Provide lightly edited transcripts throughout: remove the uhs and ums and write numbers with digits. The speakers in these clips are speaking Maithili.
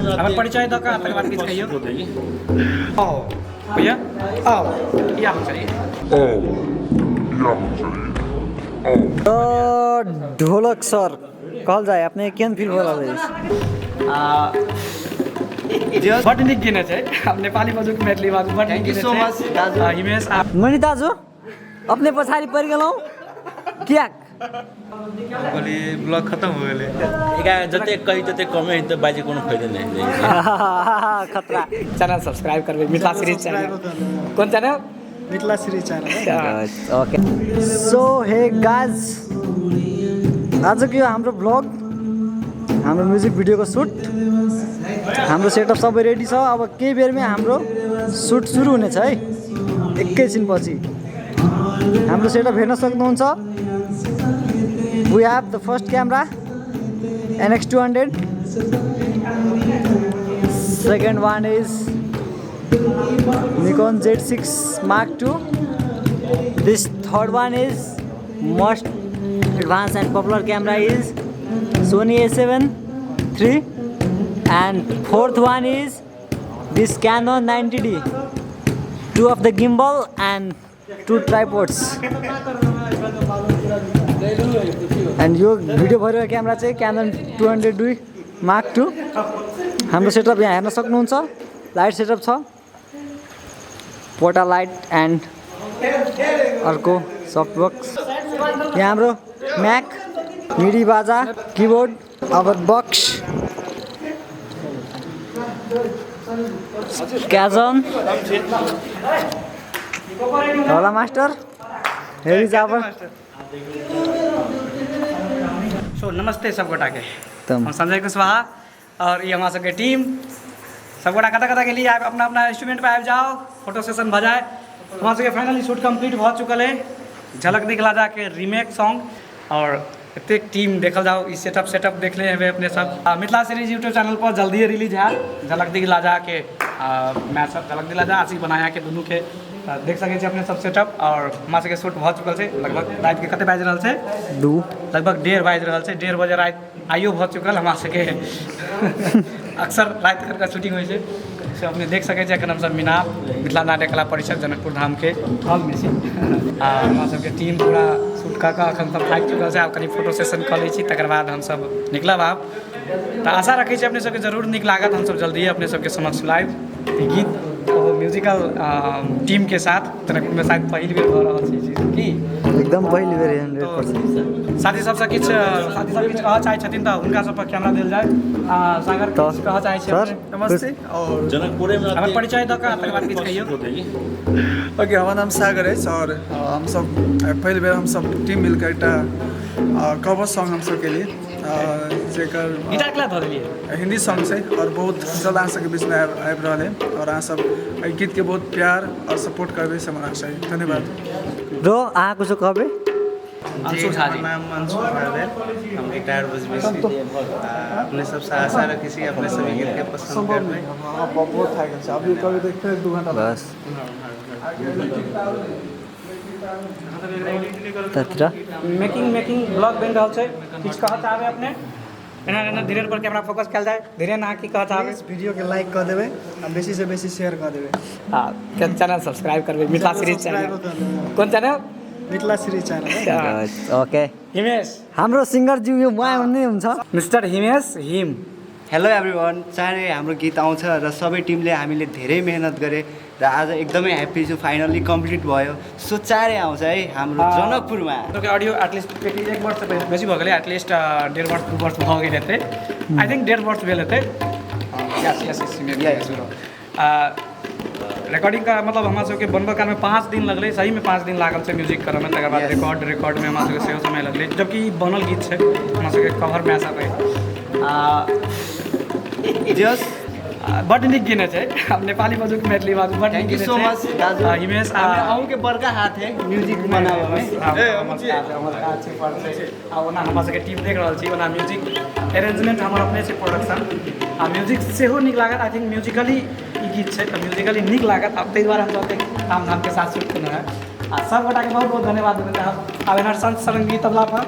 हमर परिचय दऽ कऽ तकर बाद किछु कहियौ। आओ भैया, आओ, इएह हम चाहिए। तऽ ढोलक सर कहल जाय, अपने केहन फील भऽ रहल अछि? बड्ड नीक गेने छै। आब नेपाली बाजू कि मैथिली बाजू, बड्ड नीक Thank you गेने so छै। much, दाजु। हिमेश आ मणि दाजु, अपने पछाडि पड़ि गेलहुँ कियाक? कहलियै ब्लॉग खतम हो गेलै। एकरा जतेक कही ततेक कमे है, तऽ बाजै कोनो फायदा नहि है। खतरा। चैनल सब्सक्राइब करबै, मिथिला सीरीज चैनल। कोन channel? Mithila series channel. Okay, so hey guys, आजको यो हाम्रो भ्लग, हाम्रो म्युजिक भिडियोको सुट, हाम्रो सेटअप सबै रेडी छ। अब केही बेरमै हाम्रो सुट सुरु हुनेछ है, एकैछिनपछि। हाम्रो सेटअप हेर्न सक्नुहुन्छ। We have the first camera NX 200, second one is Nikon Z6 Mark II. This third one is most advanced and popular camera is Sony A7 III, and fourth one is this Canon 90D. Two of the gimbal and two tripods. And यो भिडियो भरेको क्यामेरा चाहिँ Canon 200D Mark II। हाम्रो सेटअप यहाँ हेर्न सक्नुहुन्छ। लाइट सेटअप छ, पोटा लाइट एन्ड अर्को सफ्ट बक्स। यहाँ हाम्रो म्याक, मिडी बाजा, किबोर्ड, our box, क्याजन होला master, here is our so नमस्ते सब गोटाके। एकदम। हम संजय कुशवाहा और ई हमरा सबके टीम। सब गोटा कतऽ कतऽ गेलियै? आबि अपना अपना इंस्ट्रूमेंट पर आबि जाओ, फोटो सेशन भऽ जाए। हमरा सबके फाइनली शूट कम्प्लीट भऽ चुकल अइ, झलक दिखला जाके रीमेक सॉन्ग। और एतेक टीम देखल जाओ, ई सेटअप सेटअप देखले हेबै अपने सब। आ मिथिला सीरीज यूट्यूब चैनल पर जल्दिए रिलीज हैत झलक दिखला जाके मैचअप, झलक दिखला जा आशिक बनाया के दुनू के। देख सकै छी अपने सब सेटअप। और हमरा सबके शूट भऽ चुकल छै। लगभग रातिके कते बाजि रहल छै? 2। लगभग 1:30 बाजि रहल छै। 1:30 बजे राति आइयो भऽ चुकल। हमरा सबके अक्सर राति करके शूटिंग होइ छै, से अपने देख सकै छी। एखन हमसब मिनाप मिथिला नाट्य कला परिषद जनकपुर धामके हॉलमे छी आ हमरा सबके टीम पूरा शूट कऽ कऽ एखन सब थाकि चुकल छै। आब कनि फोटो सेशन कऽ लै छी, तकर बाद हमसब निकलब आब। तऽ आशा रखै छी अपने सबके जरूर नीक लागत। हमसब जल्दिए अपने सबके समक्ष लाइव ई गीत ओ म्यूजिकल टीमके साथ जनकपुरमे शायद पहिल बेर भऽ रहल छै ई चीज की? एकदम पहिल बेर, 100%। साथी सबसँ किछु, साथी सब किछु कहऽ चाहै छथिन तऽ हुनका सब पर कैमरा देल जाय। आ सागर, तऽ किछु कहऽ चाहै छी सर? अपने? नमस्ते और जनकपुरेमे हमर परिचय दऽ कऽ तकर बाद किछु कहियौ। ओके, हमर नाम सागर अछि और हमसब पहिल बेर हमसब टीम मिलकर एकटा कवर सॉन्ग हमसब केलिए, जेकर गिटार क्लास धऽ देलियै। हिंदी सॉन्ग छै और बहुत जल्द अहाँ सबके बीचमे आबि रहल है और अहाँ सब एहि गीतके बहुत प्यार और सपोर्ट करबै से हमरा आशा है। धन्यवाद। ब्रो, अहाँ कुछो कहबै? अंशु जी, झा हमर जी। नाम अंशु झा भेल, हम गिटार बजबै छी। आ अपने सबसँ आशा रखै छी अपने सब ई गीतके पसन्द करबै। बहुत थाकि गेल छै अभी, कभी देखते 2 घंटा। बस तत्र मेकिंग मेकिंग ब्लॉग बनि रहल छै। किछु कहऽ चाहबै अपने? एना एना धीरे पर कैमरा फोकस कयल जाय। धीरे, अहाँ की कहऽ चाहबै? वीडियो के लाइक कऽ देबै आ बेसी से बेसी शेयर कऽ देबै। आ चैनल सब्सक्राइब करबै, मिथिला सीरीज चैनल। कोन channel? Mithila series channel. Okay. Himesh. हाम्रो सिङ्गर ज्यू यो उहाँ हुनै हुन्छ। मिस्टर हिमेश हिम। हेलो एभ्रिवान, चाँडै हाम्रो गीत आउँछ र सबै टिमले हामीले धेरै मेहनत गरे र आज एकदमै ह्याप्पी छु, फाइनल्ली कम्प्लिट भयो। सो चाँडै आउँछ है हाम्रो जनकपुरमा। ओके, ऑडियो एटलीस्ट एक वर्ष बेसी भऽ गेलै, एटलीस्ट 1.5 वर्ष 2 वर्ष भऽ गेल हेतै। I think 1.5 वर्ष भेल हेतै। यस यस यस, रिकॉर्डिंग का मतलब हमरा सबके बनबऽ कालमे 5 दिन लगलै। सहीमे 5 दिन लागल छै म्यूजिक करऽमे। तकर बाद रिकॉर्ड रिकॉर्डमे हमरा सबके सेहो समय लगलै, जबकि ई बनल गीत छै, हमरा सबके कवर मैशअप है। आ जस बड्ड नीक गेने छै। आब नेपाली बाजू कि मैथिली बाजू, बड्ड thank नीक you गेने सो छै। मच दाजु। हिमेश आ अहूँके बड़का हाथ है म्यूजिक बनाबऽमे। हमर काज छै, फर्ज छै। आ ओना हमरा सबके टीम देख रहल छी। ओना म्यूजिक अरेंजमेंट हमर अपने छै, प्रोडक्शन आ म्यूजिक सेहो नीक लागत। I think musically ई गीत छै तऽ म्यूजिकली नीक लागत। आब ताहि दुआरे हमसब ओतेक तामझामके साथ शूट केलहुँ हेँ। आ सब गोटाके बहुत बहुत धन्यवाद देबै चाहब। आब एना संत सरंगी तबला पर।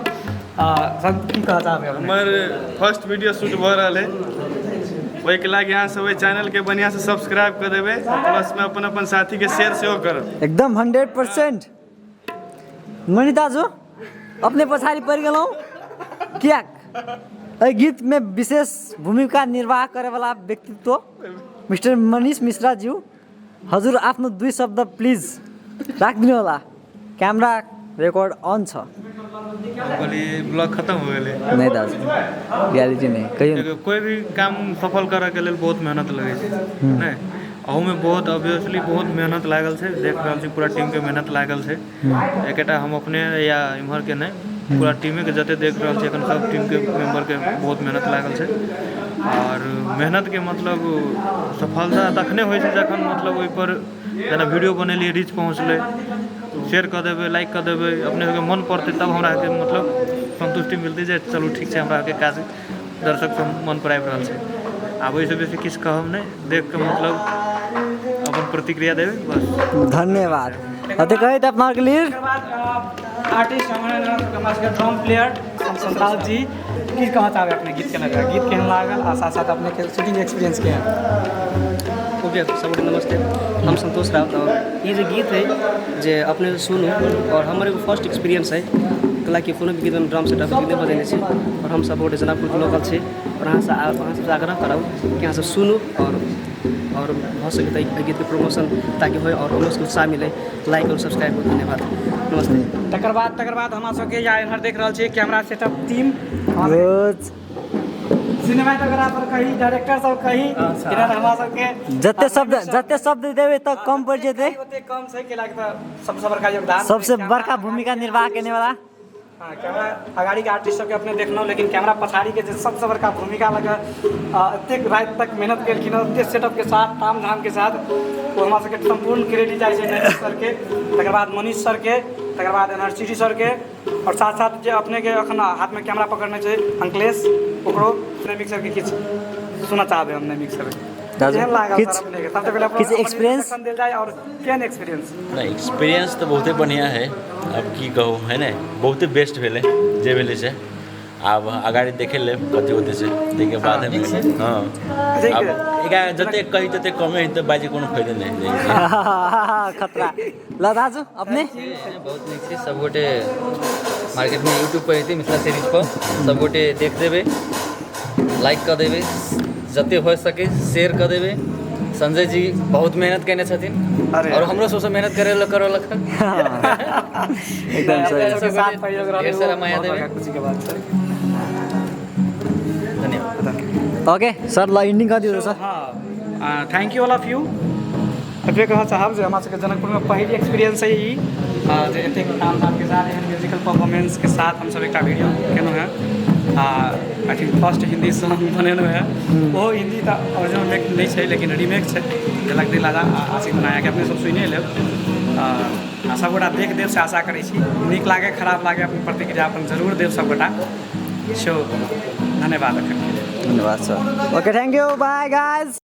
सर की कहऽ चाहबै अपने? हमर फर्स्ट वीडियो शूट भऽ रहल है, ओहिके लागि अहाँ सब एहि चैनलके बढ़िआँसँ सब्सक्राइब कऽ देबै, प्लसमे अपन अपन साथीके शेयर सेहो करब। एकदम 100%। मणि दाजु, अपने पछाडि पड़ि गेलहुँ कियाक? एहि गीतमे विशेष भूमिका निर्वाह करेवाला व्यक्तित्व मिस्टर मनीष मिश्रा ज्यू, हजुर आफ्नो दुई शब्द प्लिज राखिदिनु होला। क्यामेरा रेकर्ड अन छ। कहलियै ब्लॉग खत्म हो गेलै। नहि दाजु, रियालिटी नहि कहियौ न। देखियौ, कोइ भी काम सफल करऽके लेल बहुत मेहनत लगै छै नहि? अहूमे बहुत ऑब्वियसली बहुत मेहनत लागल छै। देख रहल छी, पूरा टीमके मेहनत लागल छै। एकेटा हम अपने या इम्हरके नहि, पूरा टीमेके जते देख रहल छी एखन, सब टीमके मेम्बरके बहुत मेहनत लागल छै। आओर मेहनतके मतलब सफलता तखने होइ छै जखन मतलब ओहिपर जेना वीडियो बनेलियै, रीच पहुँचलै, शेयर कऽ देबै, लाइक कऽ देबै, अपने सबके मन पड़तै, तब हमरा आरके मतलब सन्तुष्टि मिलतै जे चलू ठीक छै, हमरा आरके काज दर्शक सब मन पर आबि रहल छै। आब ओहिसँ बेसी किछु कहब नहि, देख कऽ मतलब अपन प्रतिक्रिया देबै बस। धन्यवाद। अतः कहैत अपना आरके लिए एकर बाद आर्टिस्ट हमरा सबके ड्रम प्लेयर संताल जी, की कहऽ चाहबै अपने गीत के लऽ? गीत केहन लागल आ साथ साथ अपने के शूटिंग एक्सपीरियंस केहन? ओके, सबके नमस्ते। हम संतोष राउत और ई जे गीत है जे अपने सुनू और हमर एगो फर्स्ट एक्सपीरियंस है, कैलाकि कोनो भी गीतमे ड्रम सेटअप नहि बजेने छी और हम सब गोटे जनकपुरके लोकल छी और अहाँ सबसँ आग्रह करब कि अहाँ सब सुनू और भऽ सकै तऽ एहि गीतके प्रमोशन ताकि होय और हमरो सबके उत्साह मिले। लाइक और सब्सक्राइब करू। धन्यवाद, नमस्ते। तकर बाद हमरा सबके या इम्हर देख रहल छियै कैमरा सेटअप टीम, रोज सिनेमाटोग्राफर कही, डायरेक्टर सब कही, इधर हमरा सबके जते शब्द देबै तऽ कम पड़ि जेतै। ओते कम छै, कैलाकि तऽ सबसँ बड़का योगदान सबसे बड़का भूमिका निर्वाह केने वाला। हाँ, कैमरा अगाड़ीके आर्टिस्ट सबके अपने देखलहुँ, लेकिन कैमरा पछाड़ीके जे सबसँ बड़का भूमिका लगा एतेक राति तक मेहनत केलखिन हँ, एतेक सेटअपके साथ, ताम झामके साथ, ओ हमरा सबके सम्पूर्ण क्रेडिट जाइ छै नरेश सरके, तकर बाद मनीष सरके, तकर बाद एनआर सी सरके और साथ साथ जे अपनेके एखन हाथमे कैमरा पकड़ने छै अंकलेश, ओकरो। नैमिक सरके किछु सुनऽ चाहबै हम नैमिक सर। दाजु, केहन लागल सर अपनेके? सबसँ पहिले किछु अपन experience? introduction देल जाय और केहन एक्सपीरियंस? नहि, एक्सपीरियंस तऽ बहुते बढ़िआँ है। आब की कहू, है ने, बहुते बेस्ट भेलै जे भेलै से। आब अगाडि देखे लेब कथी होतै से, ताहिके बाद हम हँ आब एकरा जते कही तते कमे है, तऽ बाजि कोनो फायदा नहि है। खतरा। ल दाजु, अपने? बहुत नीक छै। सबगोटे मार्केटमे यूट्यूब पर हेतै, मिथिला सीरीज पर सबगोटे देख देबै, लाइक कऽ देबै, जते हो सके शेयर कऽ देबै। संजय जी बहुत मेहनत केने छथिन अरे। और हमरो सबसँ मेहनत करे लए करौलक। एकदम सही। सबके साथ सहयोग रहलै, ढेर सारा माया बहुत देबै। बड़का खुशीके बात छै। धन्यवाद। ओके सर, ल इन्डिङ गरिदिनु सर। हाँ, thank you all of you. एतबे कहऽ चाहब जे हमरा सबके जनकपुरमे पहिल एक्सपीरियंस है ई जे एतेक ताम झामके साथ, एहन म्यूजिकल परफॉर्मेंसके साथ हमसब एकटा वीडियो केलहुँ हेँ आ I think first Hindi song बनेलहुँ हेँ। ओहो हिन्दी तऽ ओरिजिनल मेक नहि छै, लेकिन रीमेक छै, झलक दिखला जा आशिक बनाया के। अपने सब सुनिए लेब आ सबगोटा देख देब से आशा करै छी। नीक लागे, खराब लागे, अपन प्रतिक्रिया अपन जरूर देब सबगोटा। सो धन्यवाद एखन। धन्यवाद sir. Okay, thank you, bye guys.